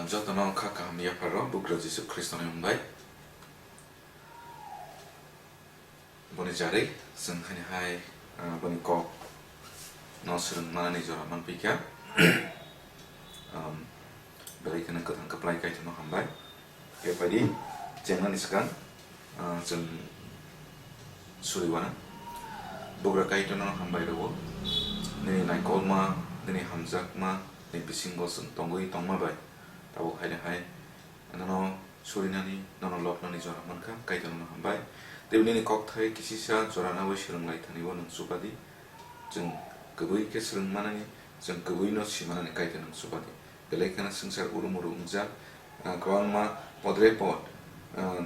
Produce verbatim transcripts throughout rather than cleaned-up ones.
Jotono kha kaham yapharo Bugra Jisu Khristoni mung bai. Boni jarwi chwng haini hai, ah, boni kok no swrwng manani jora manpikha. Um, belai kheno kwthang kwplai Kaitorno hambai. Khe phaidi chengnani swkang, ah, chwng suriwana. Bugra Kaitorno hambai rwo. Nini naikolma, nini hamjakma, nini bisingo chwng tongwi tongma bai. Tabuk haini hai nono surinani, nono lobnani jora mankha, Kaitor nono hambai. Tei nini kokthai kisisa jora nawi swrwng lai thani bo nwng chubadi. Chwng kwbwi khe swrwng manani, chwng kwbwi no si manani Kaitor nwng chubadi. Belai kheno swngchar urum urum wngjak, ah, kwbangma podre pod, ah,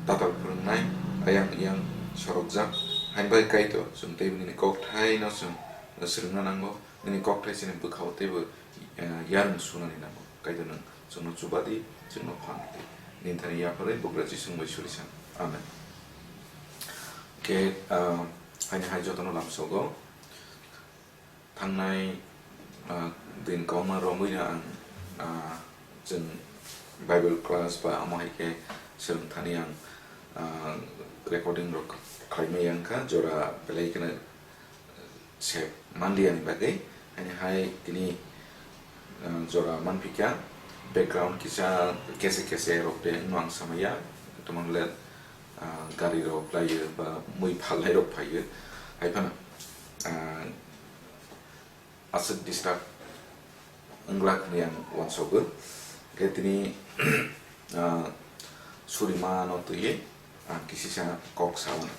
tatal phwrwngnai, ayang iyang sorokjak. Haini bai Kaitor, chwng teibo nini kokthai no chwng swrwngna nango, nini kokthai chini bwkhao teibo, ah, yarwng sunani nango. Kaitor nwng chwngno chubadi, chwngno phan di. Nini thani yapharwi Bugra Jisu mung bai suri san. Amen. Khe, ah, haini hai jotono lamsogo. Thangnai, ah, din kwbangma romwi no ang, ah, chwng Bible class ba amo hai khe swrwng thani ang, ah, recording rok khlaimai yang kha, jora belai kheno sep manliya ni bagwi. Haini hai tini, ah, jora manpikha, background kisa kese kese rok de wngno ang samaya, tomon le, ah, gari rok laio ba mui phalnai rok phaio, hai phano, ah, aswk disturb wngla hwnwi ang uansogo. Khe tini, ah, surimano twiwi ang kisisa kok saui.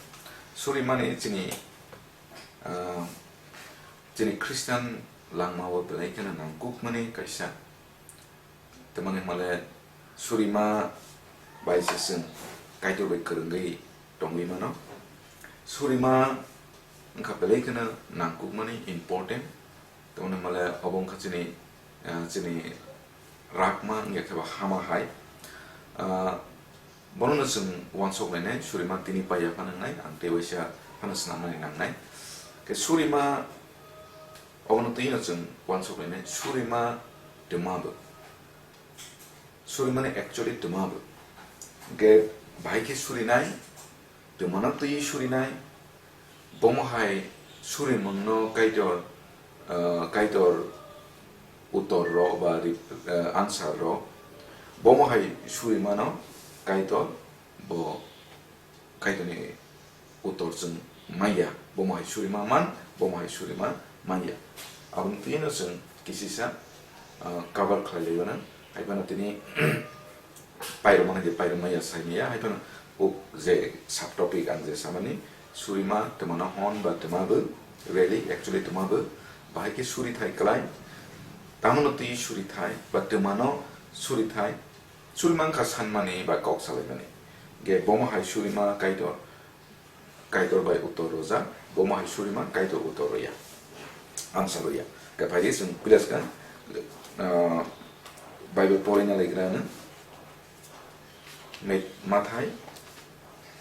Surimani chini, ah, chini Christian langmao belai kheno nangkukmani kaisa. Tamoni hwnmale surima bai se chwng Kaitor bai kwrwngwi tongwi mano. Surima wngkha belai kheno nangkukmani, important. Tamoni hwnmale obo wngkha chini, ah, chini rakma wngya khe ba hama hai. Ah, bono no chwng uansuk lainai, surima tini paiya phano wngnai, ang tei waisa phano swnamnani nangnai. Khe surima, obono twi no chwng uansuk lainai, surima twma bo. Surimani actually twma bo. Hwnkhe bahai khe surinai, twmano twiwi surinai, bomo hai surimungno Kaitor, ah, Kaitor uttor rw ba ri-, ah, answer rw, bomo hai surimano Kaitor bo Kaitorni uttor chwng manya, bomo hai surima man, bomo hai surima manya. Aboni twino chwng kisisa, ah, cover khlai laio nang. Hai phano tini pairwmani je pairwmaya saimaya, hai phano uk je sub topic ang je samani, surima twmano hwn ba twma bo, really, actually twma bo, bahai khe suri thai klai, tamano twi suri thai ba twmano suri thai, surima wngkha sanmani ba kok salaimani. Ge bomo hai surima Kaitor, Kaitor bai uttor rwjak, bomo hai surima Kaitor uttor rwya. Answer rwya. Khe phaidi chwng pila swkang, ah, Bible porina laikra no. Met-, Mathai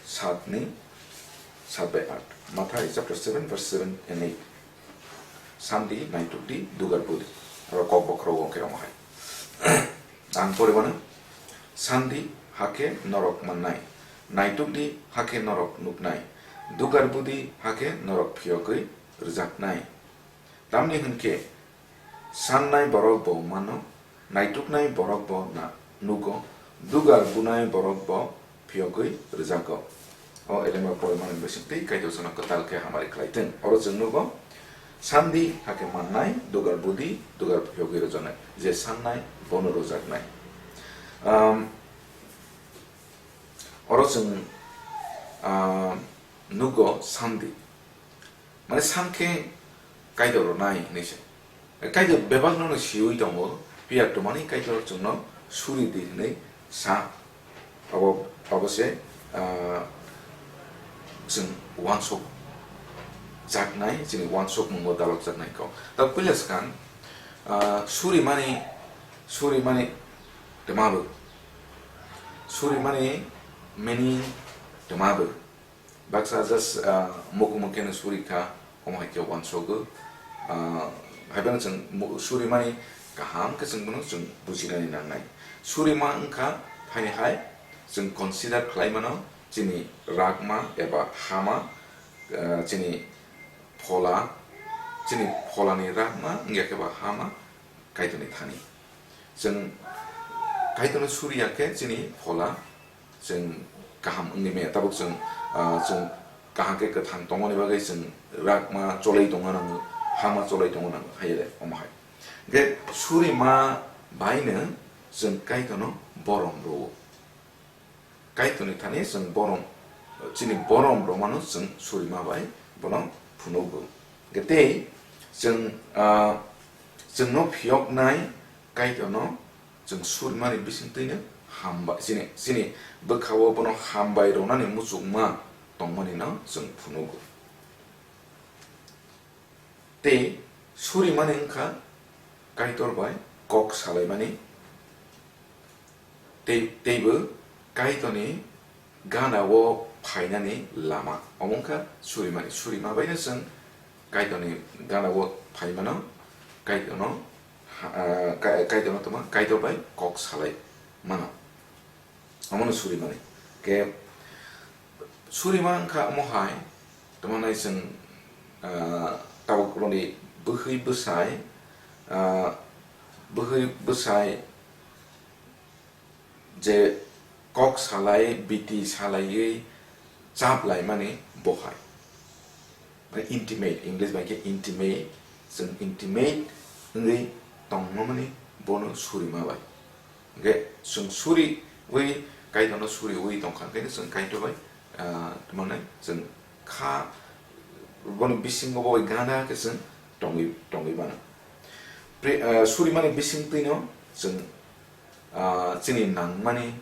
satni, sat bai at. Mathai chapter seven verse seven and eight. Sandi, naitukdi, dugar budi. Oro kok bokhorok wngkhe omo hai. Ang poribano, sandi hakhe norok mannai, naitukdi hakhe norok nuknai, dugar budi hakhe norok phiyogwi rwjaknai. Tamni hwnkhe, sannai borok bo mano, naituknai borok bo na-, nugo, dugar bunai borok bo phiyogwi rwjago. O elemba porimani bisingtwi Kaitor chwngno kwtal khe hamari khlai thung. Oro chwng nugo, sandi hakhe mannai, dugar budi, dugar phiyogwi rwjaknai. Je sannai, bono rwjaknai. Um, oro chwng, um, nugo sandi. Mane sankhe Kaitor rwnai hinwi se. Kaitor bebakno no siui tongo, phiya twmani Kaitor chwngno suri di hinwi sa. Abo, abo se, ah, chwng uansuk jaknai, chini uansuk mungo dalok jaknai kok. Ta puila swkang, ah, suri mani, suri mani twma bo. Suri mani meaning twma bo. Baksa just, ah, mukumu khe no suri kha, omo hai khe uansogo. Ah, hai phano chwng mu-, suri mani kaham khe chwng bono chwng bujinani nangnai. Surima wngkha phaini hai chwng consider khlai mano chini rakma eba hama, eh, chini phola, chini pholani rakma wngya khe ba hama Kaitorni thani. Chwng Kaitorno suriya khe chini phola chwng kaham wngwi maya. Tabuk chwng, ah, chwng kaham khe kwthang tongmani bagwi chwng rakma cholai tongna nango, hama cholai tongna nango, hai le omo hai. Hwnkhe surima baino chwng Kaitorno borom rwo. Kaitorni thani chwng borom, chini borom rwmano chwng surima bai bono phunugo. Hwnkhe tei chwng, ah, chwngno phiyoknai Kaitorno chwng surimani bisingtwino hambai, chini, chini bwkhao bono hambai rwnani muchungma tongmanino chwng phunugo. Tei surimani wngkha Kaitor bai kok salaimani, tei, teibo Kaitorni gana-o phainani lama. Omo wngkha surimani, surima baino chwng Kaitorni gana-o phaimano, Kaitorno, ha-, ah, Kai-, Kaitorno tongma, Kaitor bai kok salai mano. Omono surimani. Ke surima wngkha omo hai, tamo nai chwng, ah, tabuk roni bwkhwi bwsai, ah, bwkhwi bwsai je kok salai, biti salaiwi chaplaimani bo hai. Mane intimate, English bai khe intimate, chwng intimate wngwi tongmani bono surima bai. Hwnkhe chwng suriwi, Kaitorno suriwi tongkha, hwnkhe chwng Kaitor bai, ah, tamo nai chwng kha, boni bisingo bo bai gana khe chwng tongwi, tongwi mano. Pre-, ah, surimani bisingtwino chwng, ah, chini nangmani,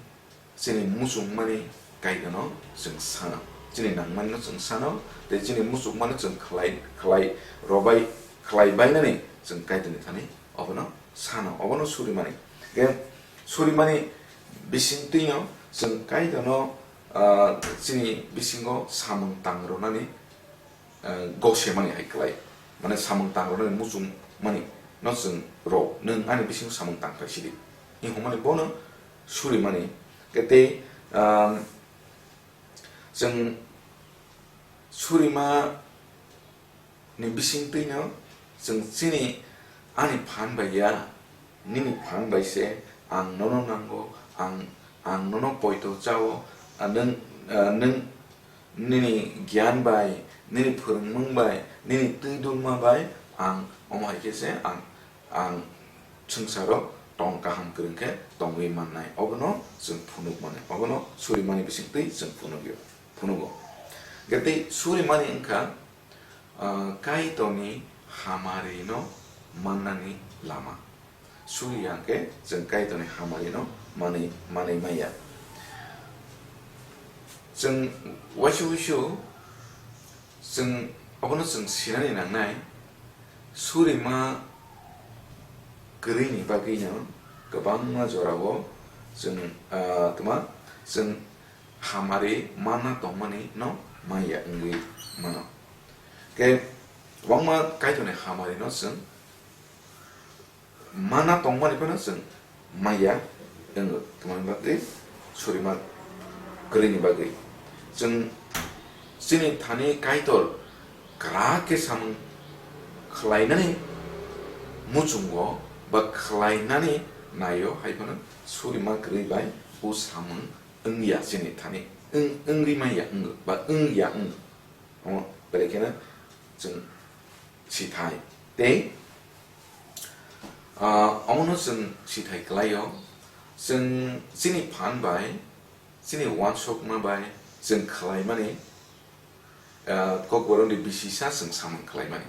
chini muchungmani Kaitorno chwng sano. Chini nangmanino chwng sano, tei chini muchungmano chwng khlai, khlai robai, khlai bainani chwng Kaitorni thani obono sano, obono surimani. Hwnkhe surimani bisingtwino chwng Kaitorno, ah, chini bisingo samung tang rwnani, eh, gosemani hai klai. Mane samung tang rwnani muchung mani no chwng rw, nwng ani bisingo samung tang phai sidi. Hinhomani bono surimani. Khe tei, um, chwng surima ni bisingtwino chwng chini ani phan bai ya, nini phan bai se ang nono nango, ang, ang nono poito chao, a nwng, a nwng nini giyan bai, nini phwrwngmung bai, nini twi dulma bai ang omo hai khe se ang, ang swngcharo tong kaham kwrwng khe tongwi mannai. Obono chwng phunuk mani, obono surimani bisingtwi chwng phunukyo, phunugo. Hwnkhe tei surimani wngkha, ah, Kaitorni hamarino mannani lama. Suriya hwnkhe chwng Kaitorni hamarino manwi, manwi maya. Chwng uaisu uaisu chwng obono chwng sinani nangnai, surima kwrwini bagwino kwbangma jorao chwng, ah, tma, chwng hamari mana tongmani no maya wngwi mano. Khe kwbangma Kaitorni hamari no chwng mana tongmani phano chwng maya wngo, tongmani bagwi surima kwrwini bagwi. Chwng chini thani Kaitor kwrak khe samung khlainani muchungo ba khlainani naio, hai phano surima kwrwi bai o samung wngya chini thani, wng-, wngwi manya wngo ba wngya wngo. Omo belai kheno chwng sithai. Tei, ah, omono chwng sithai kwlaio, chwng chini phan bai, chini uansukma bai chwng khlaimani, ah, Kokborokni bisisa chwng samung khlaimani.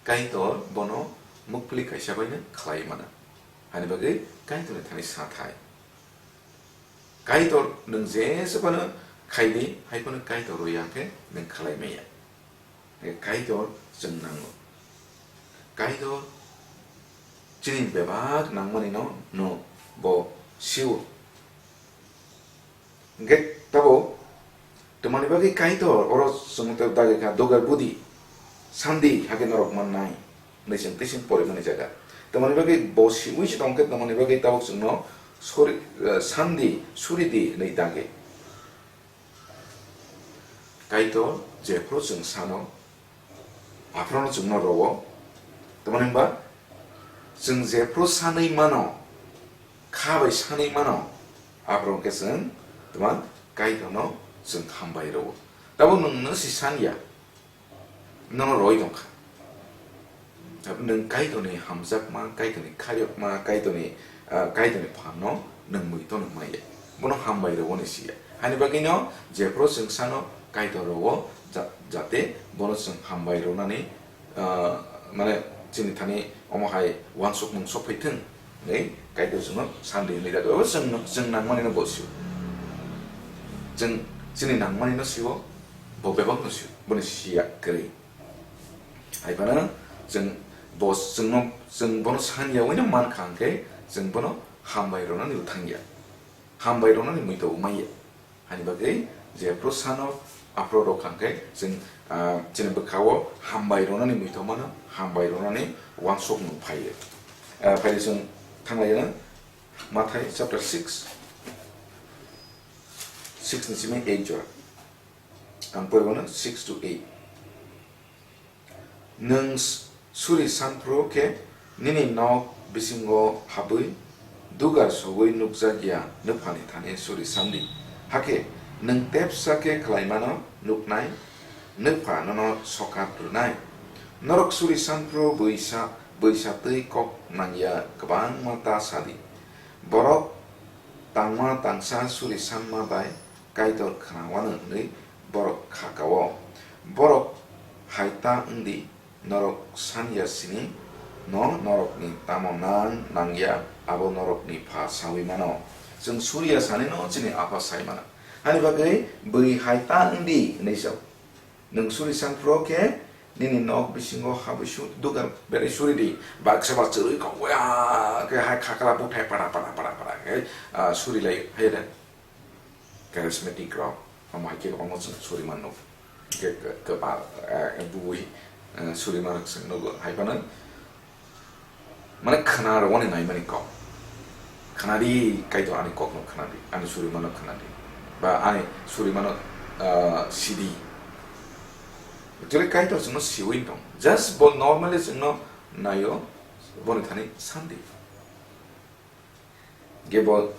Kaitor bono mukpli kaisa baino khlai mano. Hani bagwi Kaitorni thani sathai. Kaitor nwng jesa phano khaidi, hai phano Kaitor rwya hwnkhe nwng khlai maya. Hwnkhe Kaitor chwng nango. Kaitor chini bebak nangmani no, no bo sio. Hwnkhe tabo twmani bagwi Kaitor oro chwng tei dagi kha, dogar budi, sandi hakhe norok mannai. Hwnwi chwng tei chwng porimani jaga. Tamoni bagwi bo siwi se tongkhe tamoni bagwi tabuk chwngno sori, eh, sandi, suridi hwnwi dagi. Kaitor jephru chwng sano, aphrono chwngno rowo. Tamoni hwnba chwng jephru sanwi mano, kha bai sanwi mano, aphro hwnkhe chwng tama Kaitorno chwng hambai rowo. Tabuk nwng no si san ya. Nono roi tongkha. Nwng Kaitorni hamjakma, Kaitorni khaiyokma, Kaitorni, ah, Kaitorni phanno nwng muitonwi maya. Bono hambai rwoni siya. Hani bagwino jephru chwng sano Kaitor rowo ja-, jate bono chwng hambai rwnani, ah, mane chini thani omo hai uansukmung sok phai thwng. Hwnwi Kaitor chwngno sandi hwnwi dagwi. Abo chwng, chwng nangmanino bo sio. Chwng chini nangmanino sio, bo bebakno sio. Boni siya kwrwi. Hai phano chwng bo, chwngno, chwng bono sanya wino mankha hwnkhe chwng bono hambai rwnani bo thangya. Hambai rwnani muitongo manya. Hani bagwi jephru sano aphro rok hwnkhe chwng, ah, chini bwkhao hambai rwnani muitonmano, hambai rwnani uansukmung phaiwi. Ah, phaidi chwng thanglaina Mathai chapter six, six ni simi eight jora. Ang poribano six to eight. Nwng s-, suri sanphuru khe nini nok bisingo habwi dugar sogwi nukjakya nwphani thani suri sandi. Hakhe nwng tepsa khe khlaimano nuknai, nwpha nono sokat rwnai. Norok suri sanphuru bwisa, bwisa twi kok nangya kwbangma ta sadi. Borok tangma tangsa suri sanma bai Kaitor khna wano hwnwi borok kha kao. Borok hai ta wng di, norok san ya sini no norokni tamo nang nang ya, abo norokni Pha saui mano. Chwng suri ya sanino chini Apha sai mano. Hani bagwi bwrwi hai ta wng di hwnwi sao. Nwng suri san phuru khe nini nok bisingo habwi su-, dugar berwi suri di. Baksa ba chwrwi kok ya khe hai khakla buthai para para para para khe, ah, suri lai hai da. Charismatic rok, omo hai khe kwbangma chwng suri mano. Khe, khe, kwpal, eh, bui, eh, suri mano chwng nugo. Hai phano, mane khna rwani naimani kok. Khna di, Kaitor ani kokno khna di, ani suri mano khna di. Ba ani suri mano, ah, sidi. Actually, Kaitor chwngno siwi tong. Just bo normally chwngno naio, boni thani sandi. Ge bo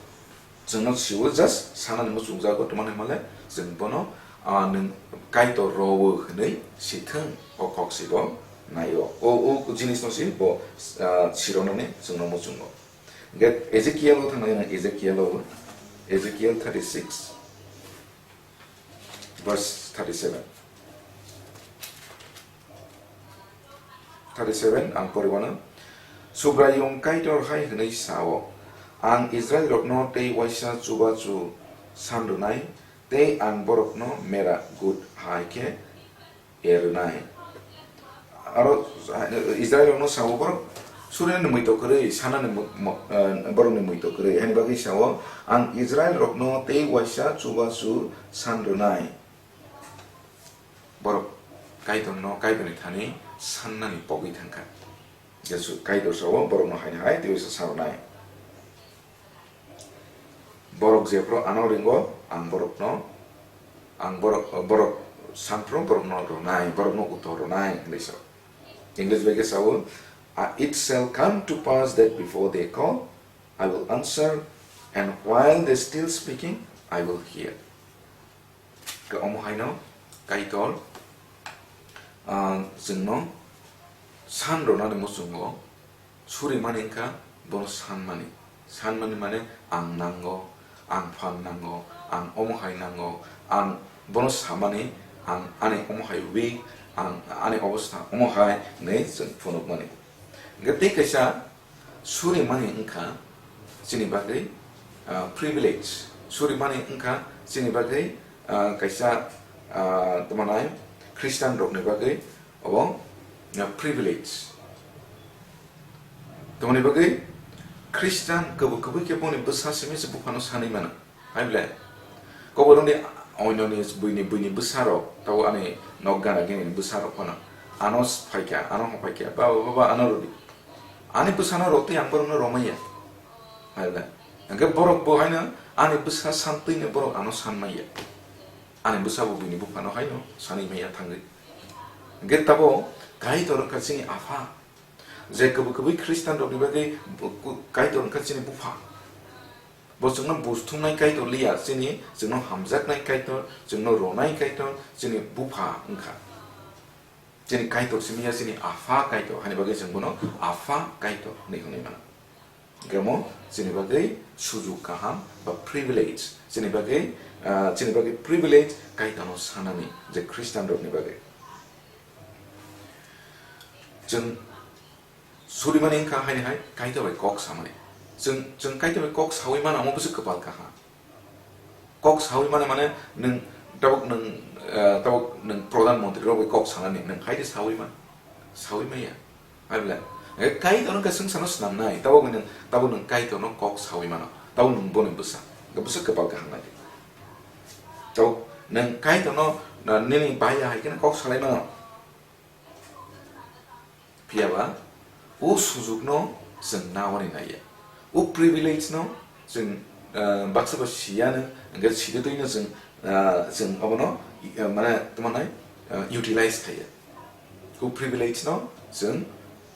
chwngno siwo just sanani muchungjago, tongmani hwnmale chwng bono, ah, nwng Kaitor rowo hwnwi sithwng, o kok sibo naio. O, o jinisno si bo, ah, sironani chwngno muchungo. Ge Ezekiel o thangna, Ezekiel o, Ezekiel thirty-six. Verse thirty-seven. Thirty-seven, ang poriwano. Subraiyung Kaitor hai hwnwi sao, "Ang Israilrokno tei uaisa chubachu san rwnai, tei ang borokno mera gut hai khe er rwnai." Aro Israilrokno sao, borok suriyani muitok kwrwi, sanani mu-, mu-, eh, borokni muitok kwrwi. Hani bagwi sao, "Ang Israilrokno tei uaisa chubachu san rwnai." Borok Kaitorno, Kaitorni thani sannani pogwi thangkha. Jesu Kaitor sao, borokno haino hai tei uaisa san rwnai. Borok jephru ano ringo, ang borokno, ang borok, borok sanphru borokno rwnai, borokno utor rwnai, hwnwi sao. English bai khe sao, "Uh, it shall come to pass that before they call, I will answer, and while they still speaking, I will hear." Khe omo haino Kaitor, ah, chwngno san rwnani muchungo surimani wngkha, bono sanmani. Sanmani mane ang nango, ang phan nango, ang omo hai nango, ang bono samani, ang ani omo hai weak, ang ani obostha omo hai hwnwi chwng phunukmani. Hwnkhe tei kaisa surimani wngkha chini bagwi, ah, privilege. Surimani wngkha chini bagwi, ah, kaisa, ah, tamo nai Christian rokni bagwi obo, ah, privilege. Tamoni bagwi Christian kwbwi kwbwi khe boni bwsa simi se buphano sanwi mano. Hai ble? Kobo rwngdi oinoni buini, buini bwsarok, tabo ani nok gana gini bwsarok phano. ano phaikha, ano hophaikha, "Baba, baba, ano rwdi." Ani bwsano rwtwi ang borokno romaya. Haile. Hwnkhe borok bo haino ani bwsa santwino borok ano sanmaya. Ani bwsa bo bini buphano haino sanwi maya thangwi. Hwnkhe tabo Kaitor wngkha chini Apha. Je kwbwi kwbwi Khristian rokni bagwi bu-, ku-, Kaitor wngkha chini bupha. Bo chwngno buj thumnai Kaitor liya, chini, chwngno hamjaknai Kaitor, chwngno ronai Kaitor, chini bupha wngkha. Chini Kaitor simi ya, chini Apha Kaitor, hani bagwi chwng bono Apha Kaitor hinwi hwnwi mano. Hwnkhe omo chini bagwi sujuk kaham ba privilege, chini bagwi, ah, chini bagwi privilege Kaitorno sanani je Khristian rokni bagwi. Chwng surimani wngkha haini hai Kaitor bai kok samani. Chwng, chwng Kaitor bai kok sawi mano, omo bwswk kwpal kaha. Kok sawi mano mane nwng tabuk nwng, eh, tabuk nwng Pradhan Mantri rok bai kok sanani, nwng hai de sawi man, sawi maya. Hai bwle, eh, Kaitor wngkha swngcharno snamnai, tabuk nwng, tabuk nwng Kaitorno kok sawi mano, tabuk nwng boni bwsa, bwswk kwpal kaham nai. Tabuk nwng Kaitorno, eh, nini baya hai kheno kok salai mano. Phiya ba o sujukno chwng nawi naiya. O privilege no chwng, ah, baksa ba siyano, hwnkhe sitwino chwng, ah, chwng obono, ah, mane, tamo nai, ah, utilize khaiya. O privilege no chwng,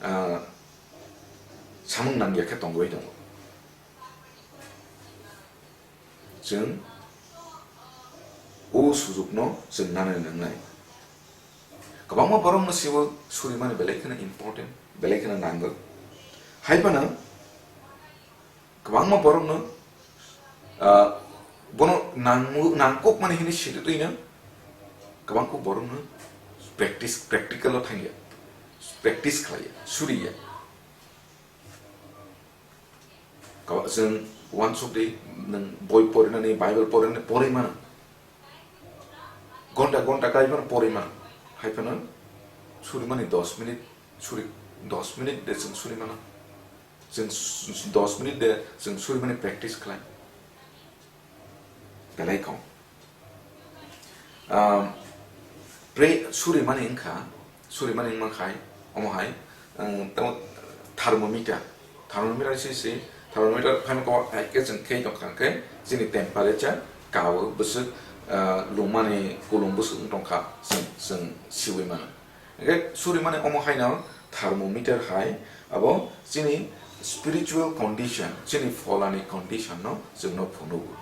ah, samung nangya khe tongwi tongo. Chwng o sujukno chwng nanani nangnai. Kwbangma borokno sibo surimani belai kheno important, belai kheno nango. Hai phano kwbangma borokno, ah, bono nangmu-, nangkukmani hwnwi sitwino kwbangkuk borokno practice, practical-o thangya, practice khlaiya, suriya. Kau-, chwng uansukdi, nwng boi porinani, Bible porinani porwi mano. Gonta gonta kai phano porwi mano. Hai phano surimani dos minute, suri, dos minute de chwng suri mano. Chwng s-, s-, dos minute de chwng surimani practice khlai. Belai kok. Um, pre-, surimani wngkha, surimani wngma khai, omo hai, um, tamo thermometer. Thermometer si si, thermometer phaima kok hai khe chwng khe tong kha khe, chini temperature kawo bwswk, uh, lungmani kulung bwswk wng tong kha, chwng, chwng siwi mano. Hingkhe surimani omo haino thermometer hai, abo chini spiritual condition, chini pholani condition no chwngno phunugo.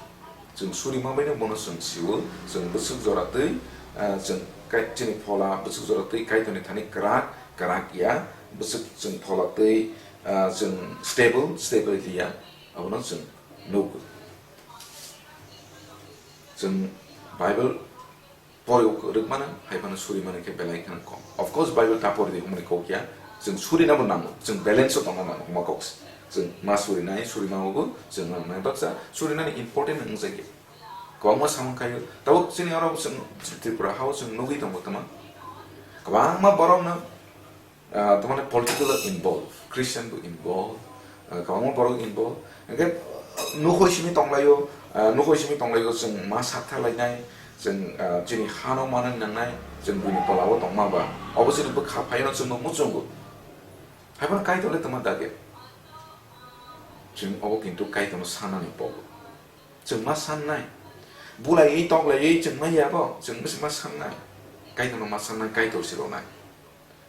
Chwng surima baino bono chwng siwo, chwng bwswk jora twi, ah, chwng kai-, chini phola bwswk jora twi Kaitorni thani kwrak, kwrak ya, bwswk chwng phola twi, ah, chwng stable, stable ya, abono chwng nugo. Chwng Bible pori rwk mano, hai phano suri mano khe belai kheno kom. Of course, Bible ta pori di hwnmani kok ya, chwng suri nabo nango, chwng balance o tongna nango, hwnma kok se. Chwng ma suri nai, suri ma bo, chwng nangnai baksa, suri nani important wng jagya. Kwbangma samung khaio, tabuk chini oro chwng Tripura hao chwng nugwi tongo tama. Kwbangma borok no, ah, tamani political o involve, Christian bo involve, ah, kwbangma borok involve. Hingkhe, ah, nukhoi simi tonglaio, ah, nukhoi simi tonglaio, chwng ma saktha lainai, chwng, ah, chini hano manwi nangnai, chwng buini tolao tongma ba. Obo chini bwkha phaino chwngno muchungo. Haiphano Kaitor le tongma dage. Chwng obo kintu Kaitorno sanani pogo. Chwng ma sannai. Bulaiwi toklaiwi chwng ma yabo, chwng bwswk ma sannai. Kaitorno ma sannai, Kaitor se rwnai.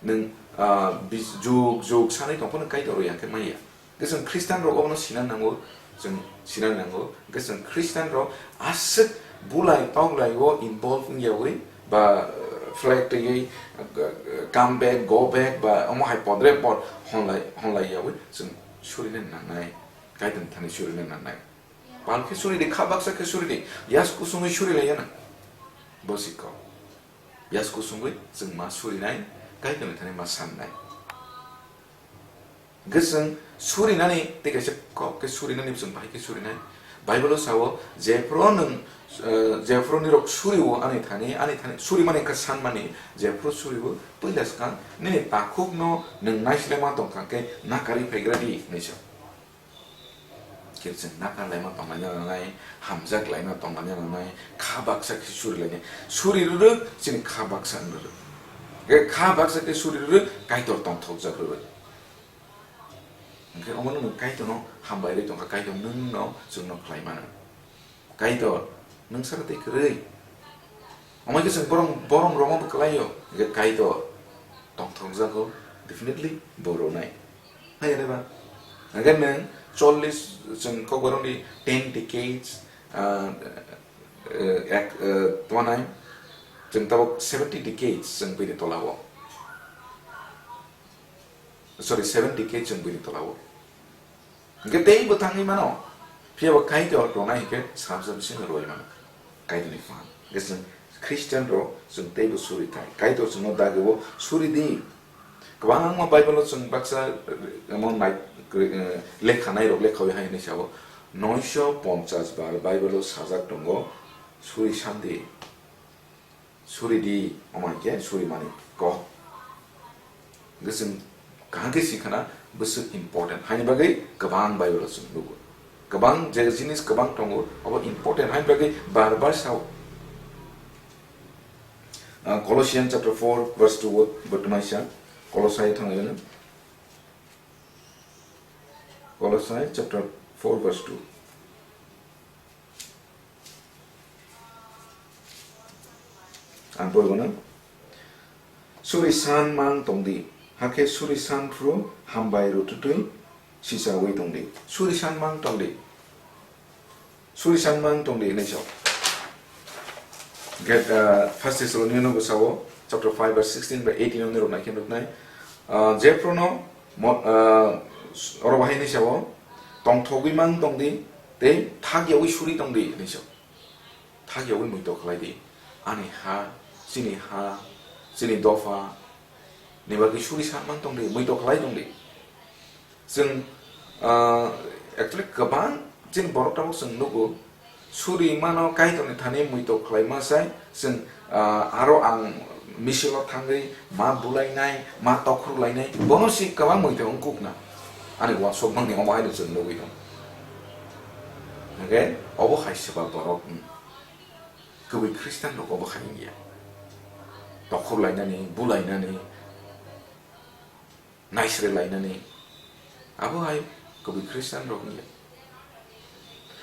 Nwng, ah, bis-, jug, jug sanwi tong phano Kaitor rw ya khe manya. Hwnkhe chwng Khristian rok obono sina nango, chwng sina nango. Hwnkhe chwng Khristian rok aswk bulai toklai o involve wng yawi ba, eh, flag twiwi, eh, come back, go back ba omo hai podre pod honlai, honlai yawi chwng surina nangnai, Kaitor thani surina nangnai. Pal khe suri di, kha baksa khe suri di, yas kusungwi suri lai ya na. Bo si kok. Yas kusungwi chwng ma surinai, Kaitorni thani ma sannai. Hwnkhe chwng surinani tei kaisa kok khe surinani chwng bahai khe surinai. Bible-o sao, jephru nwng, eh, jephru nirok suri-o ani thani, ani thani surimani wngkha sanmani, jephru suri-o puila swkang nini takhukno nwng naisilema tongkha khe nakarwi phaigra di hinwi sa. Khe chwng nakar laima tonglaina nangnai, hamjak laima tonglaina nangnai, kha baksa khe suri lainai. Suri rwrwk chini kha baksa wng rwrwk. Hwnkhe kha baksa khe suri rwrwi Kaitor tongthokjak rwrwi. Hwnkhe omono nwng Kaitorno hambai rwi tongkha, Kaitor nwngno chwngno khlai mano. Kaitor, nwng saka tei kwrwi. Omo khe chwng borong, borong rokno bo kwlaio. Hwnkhe Kaitor tongthokjago, definitely bo rwnai. Hai ene ba? Hwnkhe nwng chollish, chwng kokborokni ten decades, ah, eh, ek, eh, twanai, chwng tabuk seventy decades chwng bini tolao. Sorry, seventy decades chwng bini tolao. Hwnkhe tei bo thangwi mano. Phiya bo Kaitor tongnai hwnkhe salsa bisingo rwui mano. Kaitorni phan. Hwnkhe chwng Christian rok chwng teibo suri thai. Kaitor chwngno dagio suri di. Kwbangma Bible o chwng baksa, eh, omo nai-, eh, lekha nairok lekhawi hai hwnwi sao. Noisho ponchas bar Bible o sajak tongo, suri sandi. Suri di, omo hai khe suri mani kok. Hwnkhe chwng kaham khe si khana bwswk important. Haini bagwi kwbang Bible o chwng nugo. Kwbang je jinis kwbang tongo, obo important. Haini bagwi bar bar sao. Ah, Colossians chapter four verse two o bo tongmani sa. Kolosai thangwi gano. Kolosai chapter four verse two. Ang pori gano. Suri san mang tong di. Hakhe suri san phuru hambai rututwi sichawi tong di. Suri san mang tong di. Suri san mang tong di hinwi sao. Get, uh, First Thessalonians no bwsao chapter five verse sixteen by eighteen no nirok naikhe nuknai. Uh, jephruno mo-, uh, oro bahai hinwi sao, tongthogwi mang tong di, tei thakyawi suri tong di hinwi sao. Thakyawi muitok khlai di. Ani ha, chini ha, chini dopha, ni bagwi suri san mang tong di, muitok khlai tong di. Chwng, ah, actually kwbang chini borok tabuk chwng nugo, suri mano Kaitorni thani muitok khlaima sai, chwng, ah, aro ang misil o thangwi ma bulainai, ma tokhorlainai, bono si kwbang muitok wng kukna. Ani uansukmani omo haino chwng nugwi tong. Hwnkhe obo hai swba borok, hmm. Kwbwi Khristian rok obo hai wngya. Tokhorlainani, bulainani, naisre lainani, abo hai kwbwi Khristian rok wngya.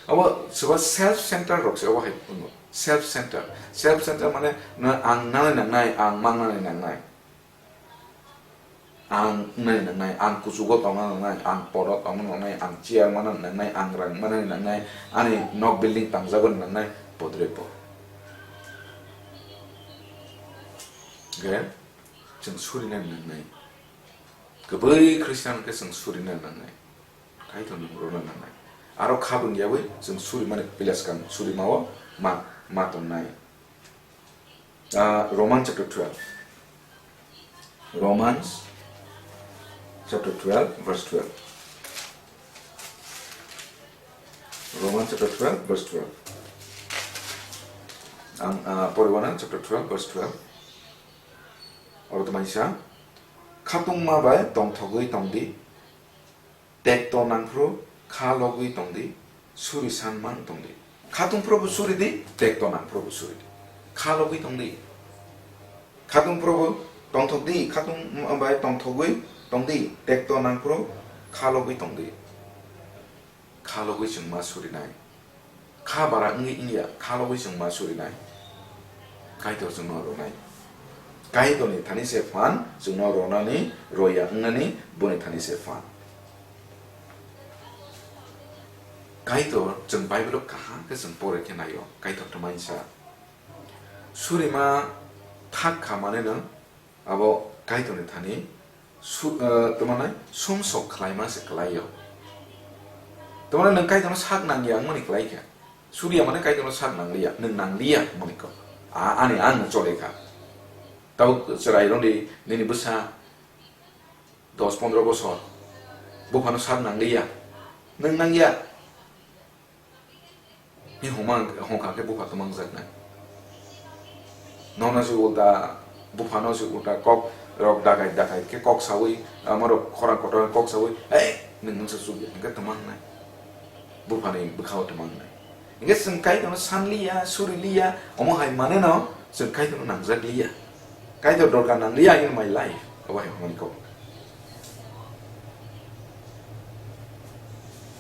Abo soba self center rok se obo hai wngya. Self center. Self center mane na ang nanai nangnai, ang mangnani nangnai. Ang wngnani nangnai, ang kuchugo tongna nangnai, ang podo tongna nangnai, ang chair mana nangnai, ang rang mana nangnai, ani nok building tangjago nangnai, bodre bo. Ge, chwng suri nani nangnai. Kwbwi Khristian khe chwng suri nani nangnai. Kaitor ni rwna nangnai. Aro khabung yawi chwng suri mani pila swkang suri mao ma, ma tongnai. Ah, Romans chapter twelve. Romans chapter twelve, verse twelve. Romans chapter twelve, verse twelve. Ang, ah, poriwana chapter twelve, verse twelve. Oro tongmani sa, khatungma bai tongthogwi tongdi, tekto nangphru kha logwi tongdi, suri san mang tongdi. Khatung phuru bo suri di, tekto nang phuru bo suri di. Kha logwi tongdi. Khatung phuru bo tongthok di, khatung bai tongthogwi tongdi, tekto nang phuru kha logwi tongdi. Kha logwi chwng ma surinai. Kha bara wngwi wngya, kha logwi chwng ma surinai. Kaitor chwngno rwnai. Kaitorni thani se phan, chwngno rwnani, roya wngnani, boni thani se phan. Kaitor, chwng Bible-o kaham khe chwng pore khe naio, Kaitor tongmani sa. Surima thak kha mane no abo Kaitorni thani su-, eh, tongmanai sumsok khlaima se kwlaio. Tongmani nwng Kaitorno sak nangya wngmani kwlai kha. Suriya mane Kaitorno sak nangliya, nwng nangliya wngmani kok. A-, ani ang chole kha. Tabuk chwrai rwdi nini bwsa dos pondro bosor. Buphano sak nangliya. Nwng nangya. Ni homa hongkha khe bupha twmang jaknai. Nono se ulta, buphano se ulta kok rok dakai dakai khe kok sawi, amorok khorang kotor kok sawi, "Ei, nwng nwngsa chukya," hwnkhe twmangnai. Buphani bwkhao twmangnai. Hwnkhe chwng Kaitorno sanliya, suriliya, omo hai maneno chwng Kaitorno nangjakliya. Kaitor dorkar nangliya in my life. Abo hai hwnmani kok.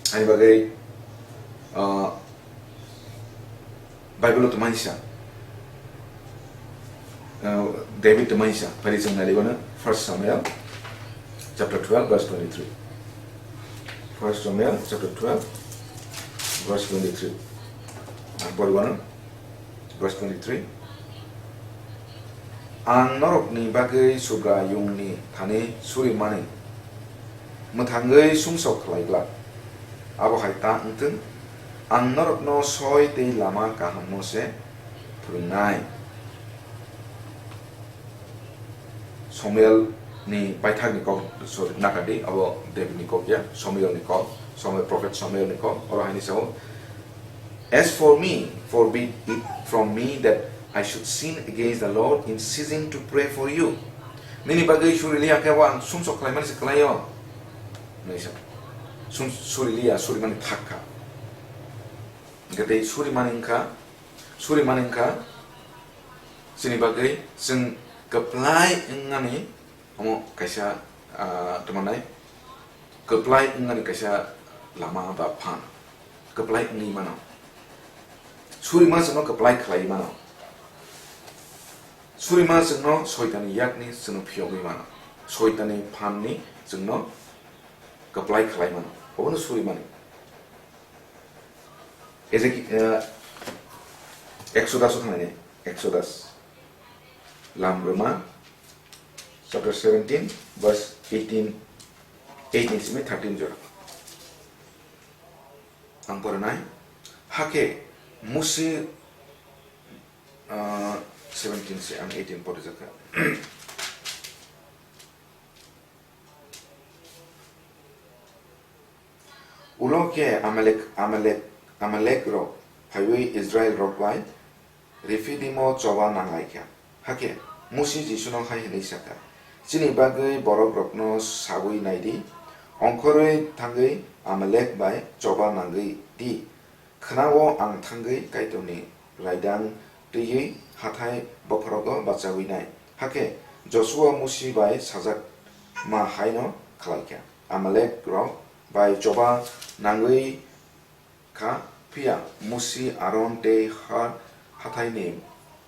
Ani bagwi, ah, Bible o twmai sa, ah, David twmai sa, phari chwng nai libo no, First Samuel chapter twelve, verse twenty-three. First Samuel chapter twelve, verse twenty-three. Ang poribo no, verse twenty-three. Ang norokni bagwi Subraiyungni thani surimani mwthangwi sumsok khlai glak. Abo hai ta wng thung, ang norokno soi tei lama kahamno se phwrwngnai. Samuelni paithakni kok, sorry, nakadi, abo Davidni kok ya, Samuelni kok, Samuel, prophet Samuelni kok, oro haini sao, "As for me, forbid it from me that I should sin against the Lord in ceasing to pray for you." Nini bagwi suri liya khe bo ang sumsok khlaimani se khlaio. Naisa. Sum-, suri liya, suri mani thak kha. Hingke tei suri mani wngkha, suri mani wngkha, chini bagwi chwng kwplai wngnani omo kaisa, ah, tongmani kwplai wngnani kaisa lama ba phan. Kwplai wngwi mano. Surima chwngno kwplai khlaiwi mano. Surima chwngno Soitanni yakni chwngno phiyogwi mano. Soitanni phanni chwngno kwplai khlai mano. Obono surimani. Ezek-, eh, Exodus o thangni, Exodus. Lamrwma, chapter seventeen, verse eighteen, eighteen simi thirteen jora. Ang porinai, hake Musi, ah, seventeen se ang eighteen pori jakha. Ulo khe Amalek, Amalek, Amalek rok phaiwi Israel rok bai Rephidimo choba nanglaikha. Hakhe Musi Jisuno hai hwnwi sakha, "Chini bagwi borok rokno saui naidi, ongkhorwi thangwi Amalek bai choba nangwi di. Khwnao ang thangwi Kaitorni raidang twiwi hathai bokhorogo bachaui nai." Hakhe Josua Musi bai sajak ma haino khlaikha. Amalek rok bai choba nangwi kha, phiya Musi Aron tei Hor hathaini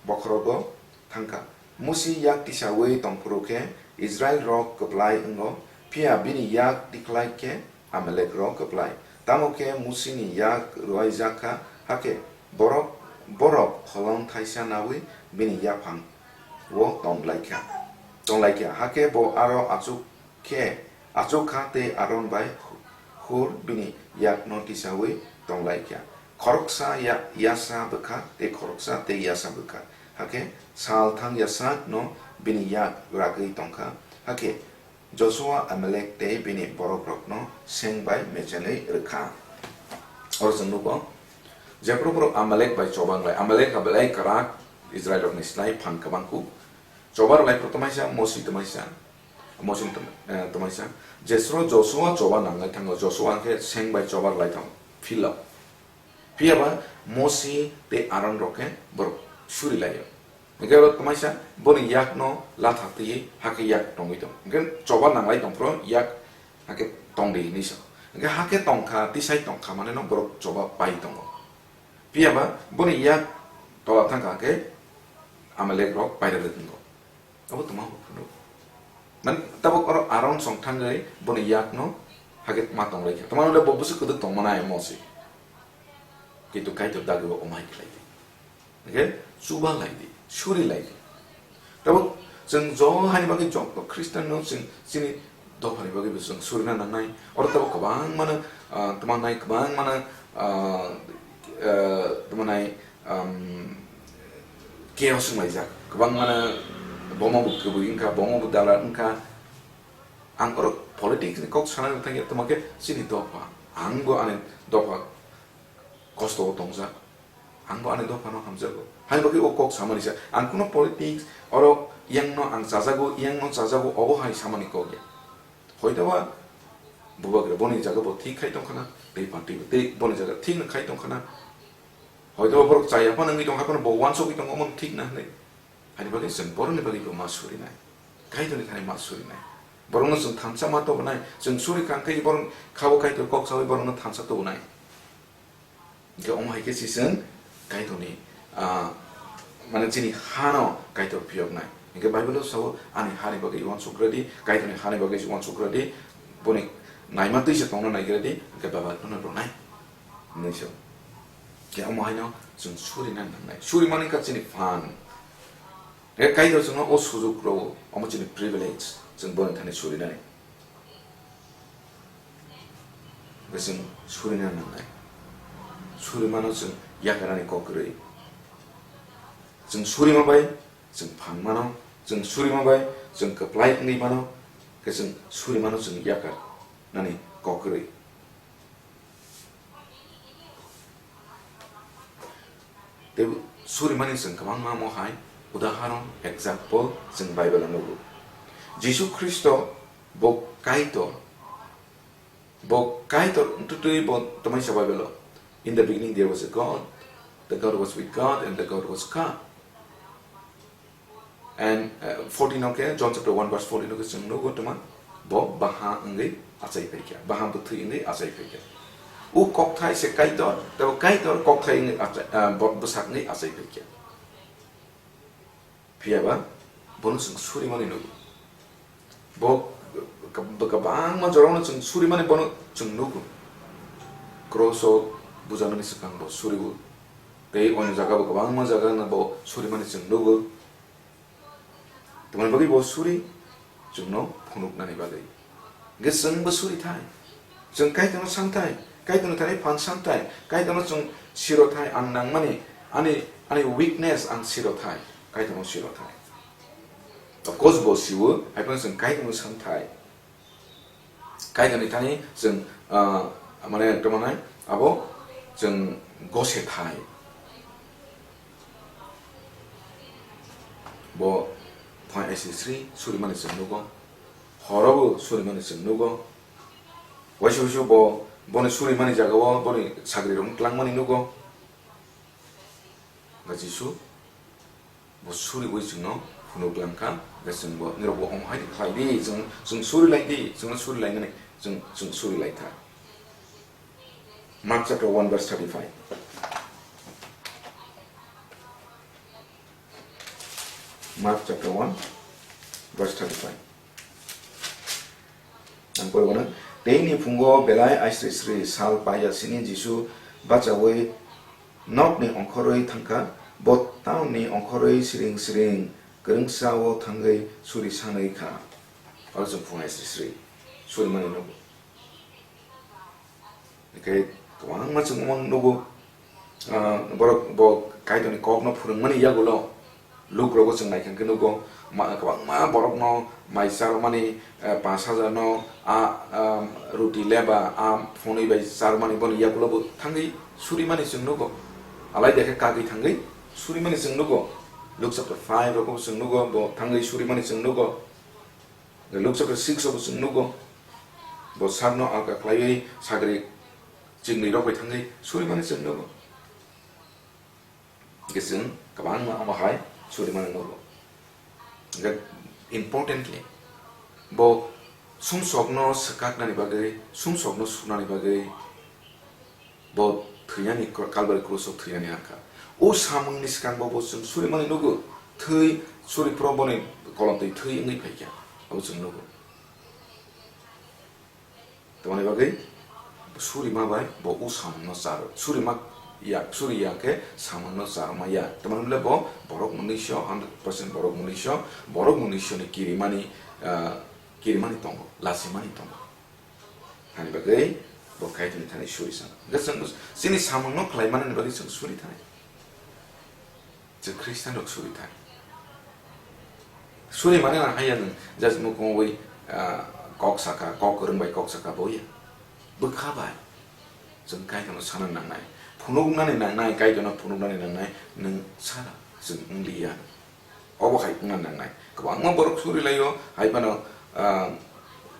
bokhorogo thangkha. Musi yak tisaui tongphuru khe Israel rok kwplai wngo, phiya bini yak tikhlai khe Amalek rok kwplai. Tamo khe Musini yak rwuaijak kha, hakhe borok, borok holong thaisa naui bini yaphang o tonglaikha, tonglaikha, hakhe bo aro achuk khe achuk kha tei Aron bai Hur bini yakno tisaui tonglaikha. Khoroksa ya-, yasa bwkha tei khoroksa tei yasa bwkha. Hakhe sal thang yasakno bini yak ragwi tongkha. Hakhe Josua Amalek tei bini borokrokno seng bai mechenwi rwkha. Oro chwng nugo, jephru borok Amalek bai choba wnglai, Amalek ha belai kwrak Israelrokni slai phan kwbang kuk. Choba rwlai phuru twmaisa, Mosi twmaisa, Mosi twm-, eh, twmaisa. Jesro Josua choba nanglai thango, Josua hwnkhe seng bai choba rwlai thango, philo. Phiya ba Mosi tei Aron rok khe borok suri lai-o. Hingke oro twmaisa boni yakno latha twiwi hakhe yak tongwi tong. Hingke choba nanglai tong phuru yak hakhe tong di hinwi sa. Hingke hakhe tong kha, tisai tong kha maneno borok choba pai tongo. Phiya ba boni yak tola thang kha hingke Amalek rok pairok rwk wngo. Abo twma bo phunuk. Man tabuk oro Aron song thangwi boni yakno hagit ma tong lai kha. Twma le bo bwswk kwdwk tong mano ayamo se. Kintu Kaitor dagi bo omai khlai di. Hingke chuba lai di, suri lai di. Tabuk chwng jo hani bagwi jok Christian no chwng chini dophani bagwi bo chwng surina nangnai. Oro tabuk kwbang mano, ah, twma nai kwbang mano, ah, ah, twma nai, um, chaos wnglaijak. Kwbang mano bomo bo kwbwi wngkha, bomo bo dalal wngkha. Ang oro politics ni kok sana thangya, twma khe chini dopha. Ang bo ani dopha kosto o tongjak. Ang bo ani dopha no hamjago. Hai bagwi o kok samani sa. Ang kuno politics oro yang no ang chajago, yang no chajago, obo hai samani kok ya. Hoito ba bubagra boni jaga bo thik khai tongkhana, tei party bo tei boni jaga thik no khai tongkhana. Hoito ba borok chaya phano wngwi tongkha, phano bo wansugwi tongo, omo thik na hinwi. Haini bagwi chwng borokni bagwi bo ma surinai. Kaitorni thani ma surinai. Borokno chwng thansa ma tobonai. Chwng suri kang khe borok khao Kaitor kok saui borokno thansa tobonai. Hingke omo hai khe si chwng Kaitorni, ah, mane chini hano Kaitor phiyoknai. Hingke Bible-o sao, "Ani hani bagwi uansuk rwdi, Kaitorni hani bagwi uansuk rwdi, boni naima twi se tongna naigradi, hingke bebak phano rwnai," hinwi sao. Hingke omo haino chwng surina nangnai. Surimani wngkha chini phan. Hingke Kaitor chwngno o sujuk rwo, omo chini privilege, chwng boni thani surinani. Hingke chwng surina nangnai. Surimano chwng yakarnani kok kwrwi. Chwng surima bai chwng phan mano, chwng surima bai chwng kwplai wngwi mano, hingke chwng surimano chwng yakarnani kok kwrwi. Tei surimani chwng kwbangma omo hai udaharon, example, chwng Bible-o nugo. Jisu Khristo bo Kaitor, bo Kaitor wngtwi bo twmai sa Bible-o, "In the beginning there was a God, the God was with God, and the God was God." And, uh, fourteen o khe, John chapter one verse fourteen o khe chwng nugo tongma, bo baha wngwi achai phaikha, baha bwthwi wngwi achai phaikha. O kokthai se Kaitor, tei bo Kaitor kokthai wngwi achai, uh, bo bwsak wngwi achai phaikha. Phiyaba bono chwng surimani nugo. Bo kwbangma jorano chwng surimani bono chwng nugo. Cross-o bujanani swkang bo surigo. Tei onyo jaga bo kwbangma jaga no bo surimani chwng nugo. Tamoni bagwi bo suri chwngno phunuknani bagwi. Hingke chwngbo suri thai. Chwng Kaitorno san thai. Kaitorno thani phan san thai. Kaitorno chwng siro thai, ang nangmani, ani, ani weakness ang siro thai. Kaitorno siro thai. Of course bo siwo, hai phano chwng Kaitorno san thai. Kaitorni thani chwng, ah, mane, tongmanai, abo chwng gose thai. Bo phai S S three surimani chwng nugo, horobo surimani chwng nugo, waisa waisa bo, boni surimani jagao boni sagrirokno tlangmani nugo. Hwnkhe Jisu bo suriwi chwngno phunuk langkha, hwnkhe chwngbo, nirokbo omo hai khlai di, chwng, chwng suri lai di, chwngno suri lainani, chwng, chwng suri lai kha. Mark chapter one verse thirty-five. Mark chapter one verse thirty-five. Ang pore bono, teini phungo belai aisri sri sal paiya sini Jisu bachaui nokni ongkhorwi thangkha, bo town ni ongkhorwi siring siring kwrwngsa o thangwi suri sanwi kha. Oro chwng phung aisri sri suri mani nugo. Hingke kwbangma chwng omo nugo, ah, borok bo Kaitorni kokno phwrwngmani yagulo, Luk rogo chwng naikha khe nugo, ma-, kwbangma borokno mai charwmani, eh, pash hajar no a, ah, ruti leba a phunui bai charwmani boni yagulo bo thangwi surimani chwng nugo. Alai de khe kagwi thangwi surimani chwng nugo. Luk chapter five rogo bo chwng nugo, bo thangwi surimani chwng nugo. Luk chapter six o bo chwng nugo, bo sakno alka khlaiwi sagri chwngwi rok bai thangwi surimani chwng nugo. Hingke chwng kwbangma omo hai surimani nugo. Hingke importantly, bo sumsokno swkaknani bagwi, sumsokno sunani bagwi, Bo thwinani kro-, Kalbari krus o thwinani hakha. O samungni swkang bo, bo chwng surimani nugo. Thwi suri phro boni kolom twi thwi wngwi phaikha. Abo chwng nugo. Tamoni bagwi surima bai bo o samungno charo. Surima ya, suri ya khe samungno charwma ya. Tamoni hwnle bo borok mwnwi sio, hundred percent borok mwnwi sio, borok mwnwi sio ni kirimani, ah, kirimani tongo, lasimani tongo. Hani bagwi bo Kaitorni thani suri sano. Hwnkhe chwng chini samungno khlai manani bagwi chwng suri thai. Chwng Khristian rok suri thai. Suri mani nang haiya nwng just mukungwi, ah, kok saka, kok kwrwng bai kok saka bo ya. Bwkha bai. Chwng Kaitorno sana nangnai. Phunuknani nangnai, Kaitorno phunuknani nangnai, nwng sana, chwng wng liya. Obo hai wngna nangnai. Kwbangma borok suri laio, hai phano, ah,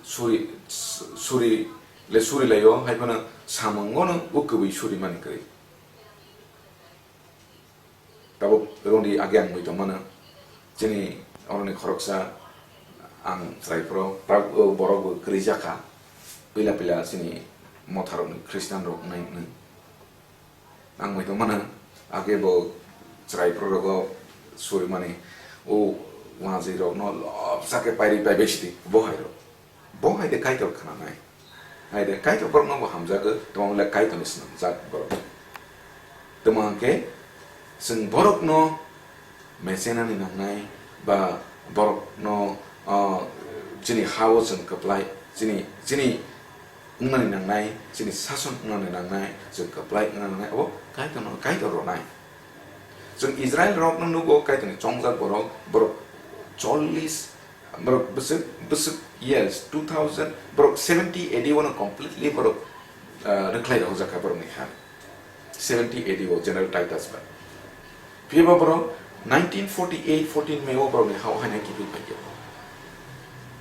suri, suri le suri laio, hai phano samungono o kwbwi suri mani kwrwi. Tabuk rwngdi age ang mui tongmano. Chini oroni khoroksa ang chwrai phuru, pra-, o borok bo kwrwi jakha, pila pila chini motharokni Christian rok wngnai, wngnai. Ang muitu mano, age bo chwrai phuru rogo surimani, o wanjwi rokno lobsa khe pairi paibai sidi, bo hai rok. Bo hai de Kaitor khnanai. Hai de Kaitor borokno bo hamjagwi, tamo le Kaitorni swnamjak borok. Tamo hwnkhe chwng borokno mechenani nangnai, ba borokno, ah, chini ha-o chwng kwplai, chini, chini wngnani nangnai, chini sason wngnani nangnai, chwng kwplai wngnani nangnai, abo Kaitorno, Kaitor rwnai. Chwng Israel rokno nugo, Kaitorni chongjak borok, borok chollis, borok bwswk, bwswk years, two thousand, borok seventy A D o no completely borok, ah, rwkhlai rok jakha borokni ha. Seventy A D o General Titus bai. Phiya ba borok nineteen forty-eight, fourteen May o borokni ha-o haino kiphil phaikha.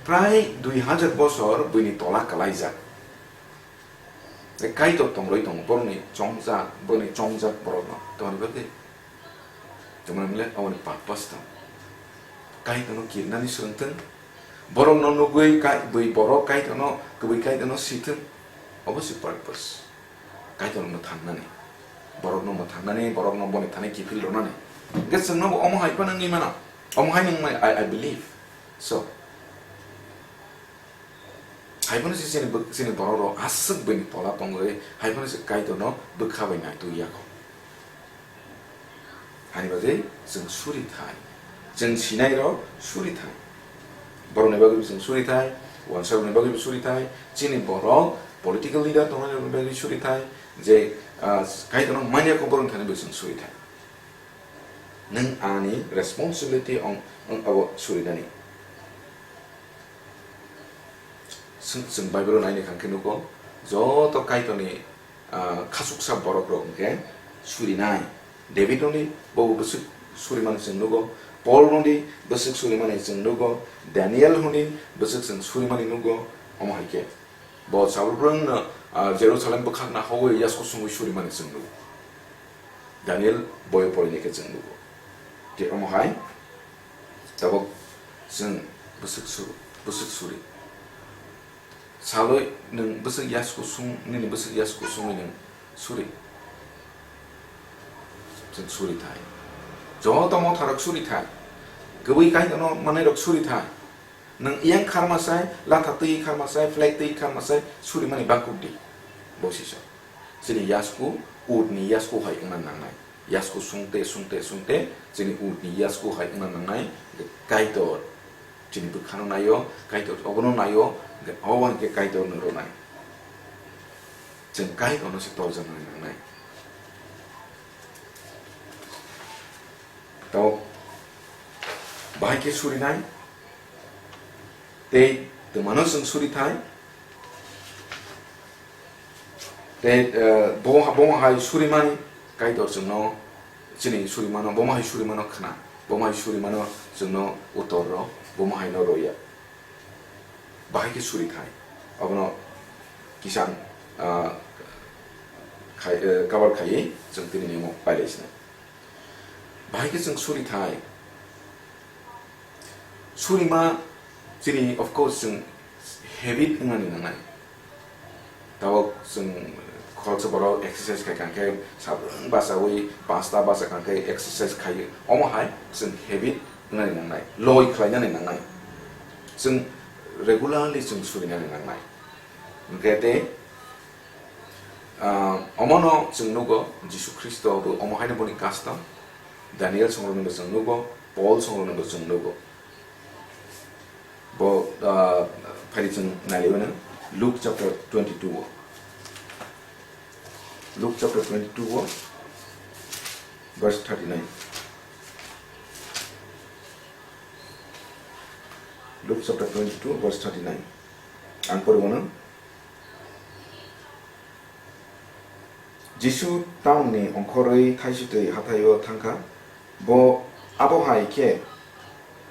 Prai dui hajar bosor buini tola kwlaijak. Tei Kaitor tongrwi tongo, borokni chongjak, borokni chongjak borokno. Tamoni bagwi? Tamoni hwnle aboni purpose tong. Kaitorno kirnani swrwngthwng. Borokno nugwi kai-, bui borok Kaitorno, kwbui Kaitorno sithwng. Obo se purpose. Kaitorno mwthangnani. Borokno mwthangnani, borokno boni thani kiphil rwnani. Hwnkhe chwngno bo omo hai phano wngwi mano. Omo hai wngmani, I, I believe. So, Haiphano se chini bwk-, chini borok rok aswk buini tola tongwi, haiphano se Kaitorno bwkha bai naitugya kho. Hani bagwi chwng suri thai. Chwng sinai rok suri thai. Borokni bagwi chwng suri thai, uansarokni bagwi suri thai, chini borok political leader tongnai rokni bagwi suri thai, je, ah, Kaitorno manya kho borokni thani bai chwng suri thai. Nwng ani responsibility wng, wng abo surinani. Chwng, chwng Bible-o naina kha khe nugo, joto Kaitorni, ah, khachuksa borokrok hwnkhe surinai. David-oni bo bwswk surimani chwng nugo, Paul-oni bwswk surimani chwng nugo, Daniel-oni bwswk chwng surimani nugo, omo hai khe. Bo Saul bwrwngno, ah, Jerusalem bwkhakna hogwi yasku sungwi surimani chwng nugo. Daniel boyo porini khe chwng nugo. Tei omo hai tabuk chwng bwswk su-, bwswk suri. Salwi nwng bwswk yasku sung, nini bwswk yasku sungwi nwng suri. Chwng suri thai. Joto motharok suri thai. Kwbwi Kaitorno manwirok suri thai. Nwng yang kharmasai, latha twi kharmasai, flag twi kharmasai, surimani bakuk di. Bo sisa. Chini yasku, utni yasku hai wngna nangnai. Yasku sungte, sungte, sungte, chini utni yasku hai wngna nangnai. Kaitor, chini bwkhano naio, Kaitor obono naio, obo hwnkhe Kaitorno rwnai. Chwng Kaitorno se torjaknani nangnai. Tamo bahai khe surinai, tei twmano chwng suri thai, tei, eh, bo, bo hai surimani Kaitor chwngno, chini surimano, bo hai surimano khna, bo hai surimano chwngno uttor rw, bo haino rwya. Bahai khe suri thai. Abono kisa, ah, khai, eh, cover khaiwi chwng tini nimo pailai sinai. Bahai khe chwng suri thai. Surima chini, of course, chwng habit wngnani nangnai. Tabuk chwng khoroksa borok exercise khai kha khe, sabrung bachaui, pasta bacha kha khe exercise khai, omo hai chwng habit wngnani nangnai, loi khlainani nangnai. Chwng regularly chwng surinani nangnai. Hwnkhe tei, ah, omono chwng nugo, Jisu Khristo bo omo haino boni custom, Daniel songrokno bo chwng nugo, Paul songrokno bo chwng nugo. Bo, ah, phari chwng nailaimano Luke chapter twenty-two o. Luke chapter twenty-two o, verse thirty-nine. Luke chapter twenty-two, verse thirty-nine. Ang porwi mano. Jisu town ni ongkhorwi thaisitwi hathaio thangkha. Bo abo hai khe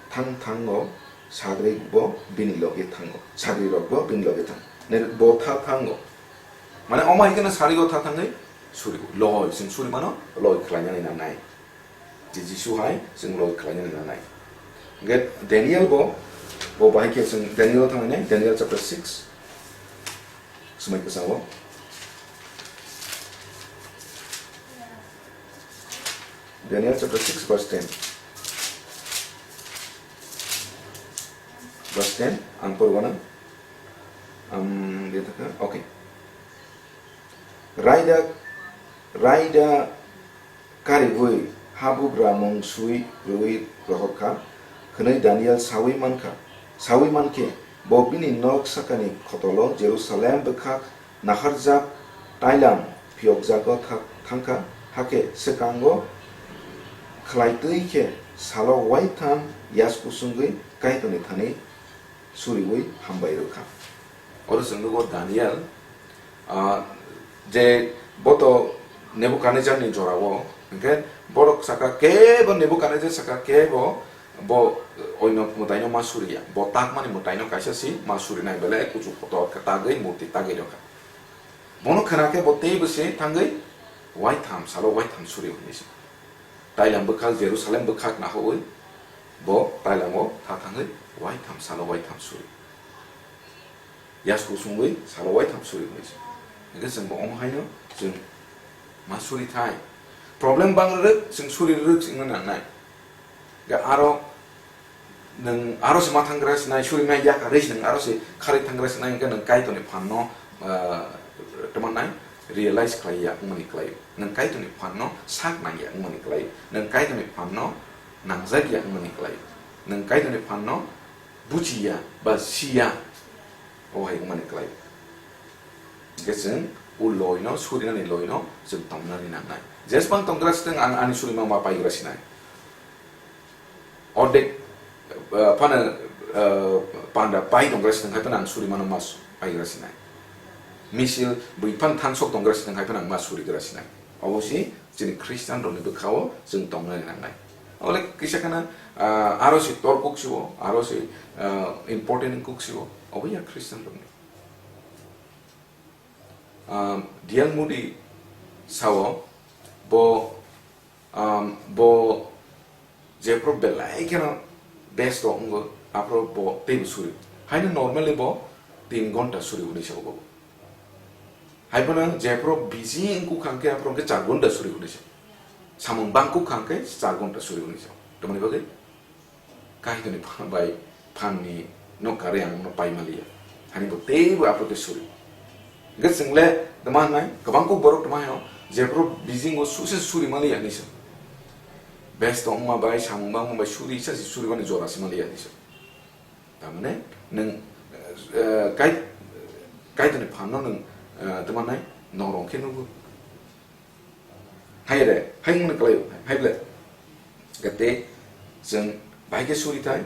thang thango, sagri bo bini loge thango, sagri rok bo bini loge thang. Nere bo tha thango. Mane omo hai kheno sagri o tha thangwi suri, loi, chwng suri mano, loi khlainani nangnai. Je Jisu hai chwng loi khlainani nangnai. Hingke Daniel bo, bo bahai khe chwng Daniel thangwi nai, Daniel chapter six. Swmai kwchao. Daniel chapter six verse ten. Verse ten, ang porwano. Am, dia taka, okay. Raida, raida karibwi habugra mung sui rwi rohor kha, hwnwi Daniel saui man kha. Saui man khe, bo bini nok sakani khotolo Jerusalem bwkhak naharjak tailam phiyokjago thak-, thang kha, hakhe swkango khlai twi khe salo waitham yasku sungwi Kaitorni thani suriui hambai rw kha. Oro chwng nugo Daniel, ah, je bo to Nebukadnezzar ni jora o, hingke borok saka kebo Nebukadnezzar saka kebo bo oino mwtaino ma suriya, bo takmani mwtaino kaisa si ma surinai belai kuchuk kotor khe tagwi murti tagwi rw kha. Bono khna khe bo teibo se thangwi waitham salo waitham suri hwnwi se. Tailam bwkhak Jerusalem bwkhak nahoui bo tailango tha thangwi waitham salo waitham suri. Yasku sungwi salo waitham suri hwnwi se. Hingke chwng bo omo haino chwng ma suri thai. Problem bang rwrwk, chwng suri rwrwk se wngna nangnai. Hingke aro nwng aro se ma thanggra sinai, suri mai ya karwi se nwng aro se kharwi thanggra sinai, hingke nwng Kaitorni phanno, ah, tamo nai realize khlai ya wngmani kwlai. Nwng Kaitorni phanno sak nang ya wngmani kwlai. Nwng Kaitorni phanno nangjak ya wngmani kwlai. Nwng Kaitorni phanno buchi ya ba si ya, o hai wngmani kwlai. Hingke chwng o loino, surinani loino chwng tongnani nangnai. Jesbang tonggra sitwng ang ani surima ma paigra sinai. Ordek, eh, phano, eh, panda pai tonggra sitwng hai phano ang surimano ma su-, paigra sinai. Misil bui phano thangsok tonggra sitwng hai phano ang ma surigra sinai. Obo si chini Christian rokni bwkhao chwng tongnani nangnai. Obole kisa kheno, ah, aro se tor kuk siwo, aro se, ah, important kuk siwo, obo ya Christian rokni. Ah, D L Moody sao, bo, ah, bo jephru belai kheno best rok wngo, aphru bo teibo suri. Haino normally bo tin gonta suri hwnwi sao bo. Hai phano jephru busy wngkuk kha hwnkhe aphru hwnkhe char gonta suri hwnwi sao. Samung bangkuk kha hwnkhe char gonta suri hwnwi sao. Tamoni bagwi? Kaitorni phan bai phanni nokha riyang no pai maliya. Hani bo teibo aphru khe suri. Hwnkhe chwng le tama hnai, kwbang kuk borok tama hino, jephru busy wngkuk suse suri maliya hinwi sa. Besto wngma bai, samung bangma bai suri, isa se suri mani jora se maliya hinwi sa. Tamane nwng, eh, kai-, Kaitorni phanno nwng, eh, tama nai norong khe nugo. Hai re, hai wngmani kwlaio, hai ble. Gate chwng bahai khe suri thai.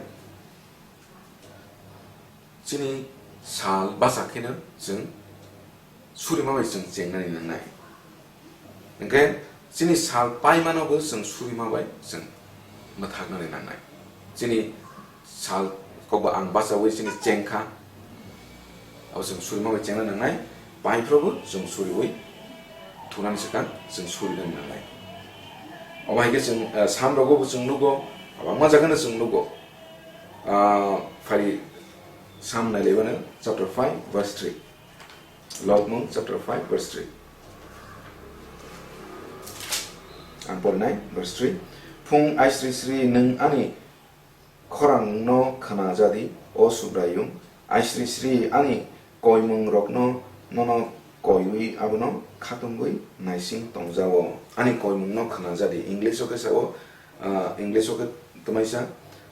Chini sal basa kheno chwng surima bai chwng chengnani nangnai. Hwnkhe chini sal paimano bo chwng surima bai chwng mwthaknani nangnai. Chini sal kokbo ang bachaui chini chengkha. Abo chwng surima bai chengna nangnai. Paiphrabo chwng suriui thunani swkang chwng surinani nangnai. Obo hai khe chwng, eh, Sam rogo bo chwng nugo, kwbangma jagano chwng nugo. Ah, phari Sam nailaibano chapter five verse three. Lobmung chapter five verse three. Ang porinai verse three. Phung aisri sri nwng ani khorangno khna jadi, o Subraiyung, aisri sri ani koimungrokno nono koiwi abono khatungwi naising tongjao. Ani koimungno khna jadi, English-o khe sao, ah, English-o khe twmaisa,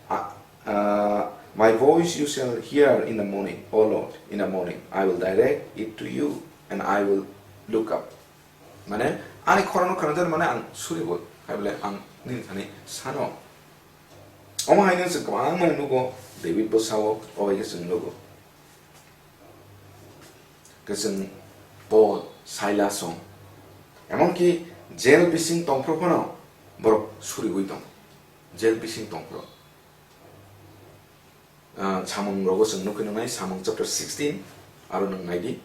ah, ah, "My voice you shall hear in the morning, O Lord, in the morning I will direct it to you and I will look up." Mane, ani khorangno khna jadi mane ang suribo, hai bole ang nini thani sano. Omo haino chwng kwbangma nugo, David bo sao, o hai khe chwng nugo. Khe chwng Paul, Silas song. Emonki jail bising tongphuru phano borok suriui tong. Jail bising tongphuru. Ah, samung rogo chwng nukwi nuknai, Samung chapter sixteen, aro nwng naidi,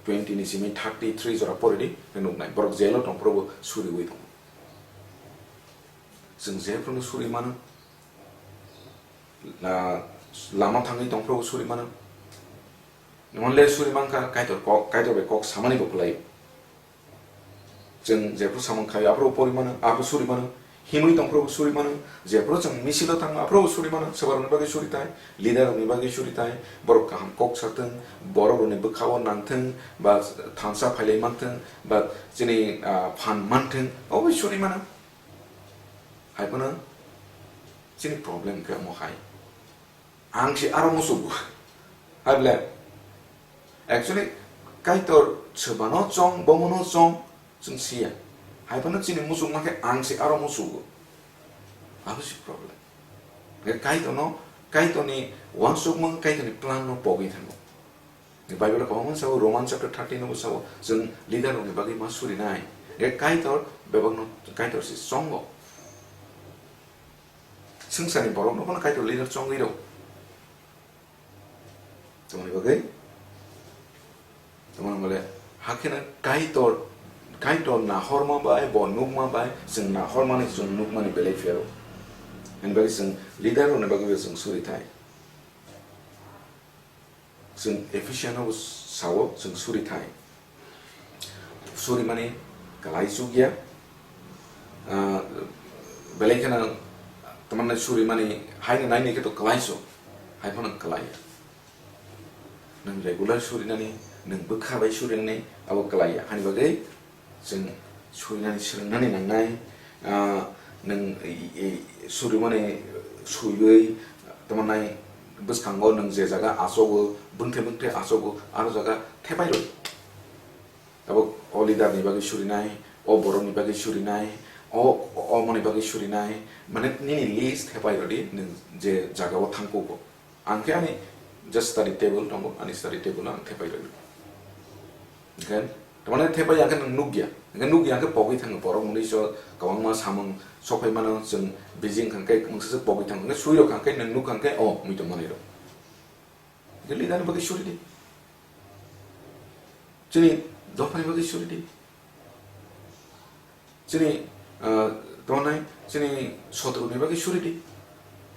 twenty ni simi thirty-three jora poridi, nuknai. Borok jail o tongphuru bo suriui tongo. Chwng jephruno suri mano. ah, lama thangwi tongphuru suri mano. Emon le suri mankha, Kaitor kok, Kaitor bai kok samani bo kwlai. Chwng jephru samung khaio, aphuru pori mano, aphuru suri mano, himwi tongphuru suri mano, jephru chwng misilo thangma, aphuru suri mano, swbarokni bagwi suri thai, leader rokni bagwi suri thai, borok kaham kok satwng, borok rokni bwkhao nangthwng, ba thansa phailai manthwng, ba chini, ah, phan manthwng, obo suri mano. Hai phano chini problem khe omo hai. Ang se aro musugo. Hai ble. Actually, Kaitor swbano chong, bomono chong, chwng siya. Hai phano chini musuk mankhe ang se aro musugo. Abo se problem. Khe Kaitorno, Kaitorni uansukmung, Kaitorni plan no pogwi thango. Bible o kwbangma sao, Roman chapter thirteen o bo sao, chwng leader rokni bagwi ma surinai. Khe Kaitor bebakno, Kaitor se chongo. Swngcharni borokno phano Kaitor leader chongwi rw. Tamoni bagwi? Tamoni bole, hakheno Kaitor, Kaitor nahorma bai, bo nukma bai, chwng nahormani, chwng nukmani belai phiyaro. Ani bagwi chwng leader rokni bagwi bo chwng suri thai. Chwng Ephesian o sao, chwng suri thai. Suri mani kwlai chukya. Ah, belai kheno tamani suri mani haino naini khe to kwlai chuk. Hai phano kwlai ya. Nwng regular suri nani, nwng bwkha bai suri nani, abo kwlai ya. Hani bagwi chwng surinani swrwngnani nangnai, ah, nwng i, i, surimani suiwi tamo nai bwskango nwng je jaga achogo, bwngthe bwngthe achogo, aro jaga thepai rw. Abo o leader ni bagwi surinai, o borok ni bagwi surinai, o, o, omoni bagwi surinai, mane nini list thepai rw di, nwng je jaga o thangkugo. Ang khe ani just study table tongo, ani study table ang thepai rw. Hingkhe, tamani thepai ya khe nwng nukya. Hingkhe nukya khe pogwi thango, borok mwnwi so kwbangma samung sokphai mano, chwng busy wngkha khe mungsa se pogwi thango. Hingkhe sui rok kha khe nwng nuk kha khe, o, mui tong manai rok. Hingkhe leader ni bagwi suri di. Chini dopha ni bagwi suri di. Chini, ah, tongnai, chini sotro ni bagwi suri di.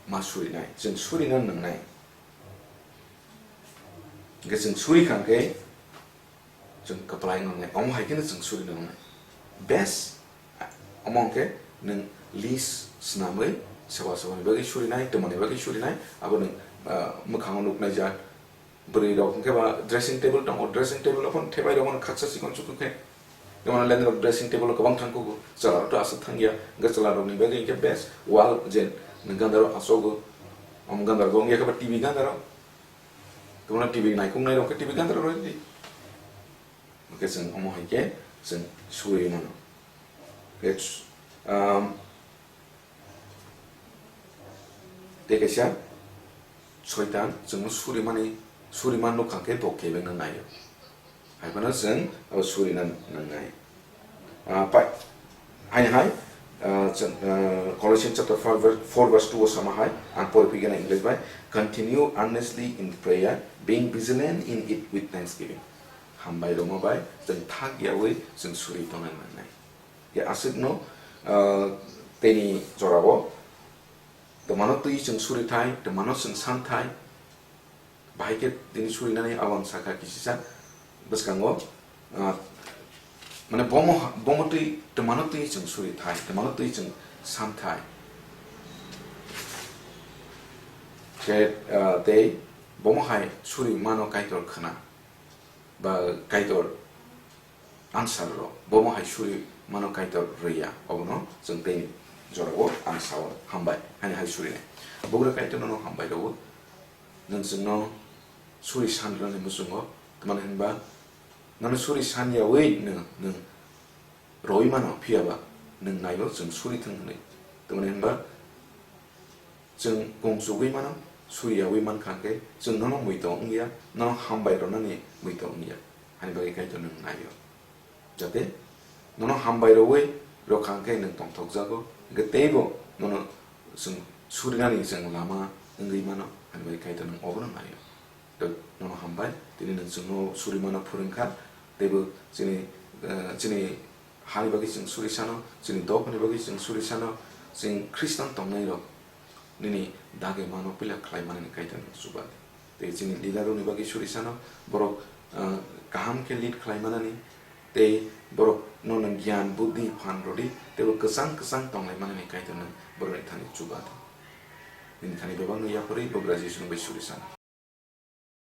Ma suri nai, chwng suri na nangnai. Hingkhe chwng suri kha khe, chwng kwplai nangnai. Omo hai kheno chwng suri nangnai. Best, omo hwnkhe nwng list swnamwi soba soba ni bagwi suri nai, twmani bagwi suri nai, abo nwng, ah, mwkhango nuknai jat. Bwrwi rok hwnkhe ba dressing table tongo, dressing table o phano thepai rok mano khaksa chikon chukon khe. Jemon lendrok dressing table o kwbang thang kugo, chwla rok to aswk thang ya, hwnkhe chwla rok ni bagwi hwnkhe best wall je ganda rok achogo, omo ganda rok wng ya khe ba T V ganda rok, kwbangma T V naikung nai rok khe T V ganda rok rw di. Hwnkhe chwng omo hai khe chwng suri mano. Hwnkhe, um, Tei kaisa soitan chwngno surimani, suriman nukha khe bo kebengno naio. Hai phano chwng abo surina nangnai. Ah, pai-, haini hai, ah, chwng, ah, Colossians chapter four verse, four verse two o sama hai, ang pori phigena English bai, "Continue earnestly in prayer, being vigilant in it with thanksgiving." Hambai rwma bai chwng thak yaui chwng suri tongna nangnai. Ya aswkno, ah, teini jorao twmano twi chwng suri thai, twmano chwng san thai, bahai khe tini surinani abo ang sakha kisisa bwskango, ah, mane bomo, bomo twi, twmano twi chwng suri thai, twmano twi chwng san thai. Khe, ah, tei bomo hai suri mano Kaitor khna, ba Kaitor answer rok, bomo hai suri mano Kaitor rwya, obono chwng tei jorao ang sao, hambai, haini hai surinai. Bugra Kaitor nono hambai rwo, nwng chwngno suri san rwnani muchungo, tamani hinba nono suri san yaui nwng, nwng roi mano, phiyaba nwng naio chwng suri thwng hwnwi. Tamani hinba chwng kung chugui mano, suri yaui mankha khe chwng nono muitu wngya, nono hambai rwnani muitu wngya. Hani bagwi Kaitor nwng naio. Jate nono hambai rwui rwkha khe nwng tongthokjago, hwnkhe teibo nono chwng surinani chwng lama wngwi mano, hani bagwi Kaitor nwng obono naio. Tei nono hambai, tini nwng chwngno suri mano phwrwngkha, teibo chini, eh, chini hani bagwi chwng suri sano, chini dophani bagwi chwng suri sano, chwng Khristan tongnairok nini dagwi mano puila khlai manani Kaitor nwng chuba di. Tei chini leader rokni bagwi suri sano borok, ah, kaham khe lead khlai manani tei borok no nwng gyan, buddhi, phan rwdi tei bo kwchang kwchang tonglai manani Kaitor nwng borokni thani chuba di. Nini thani bebakno yapharwi bo graduation bai suri sano.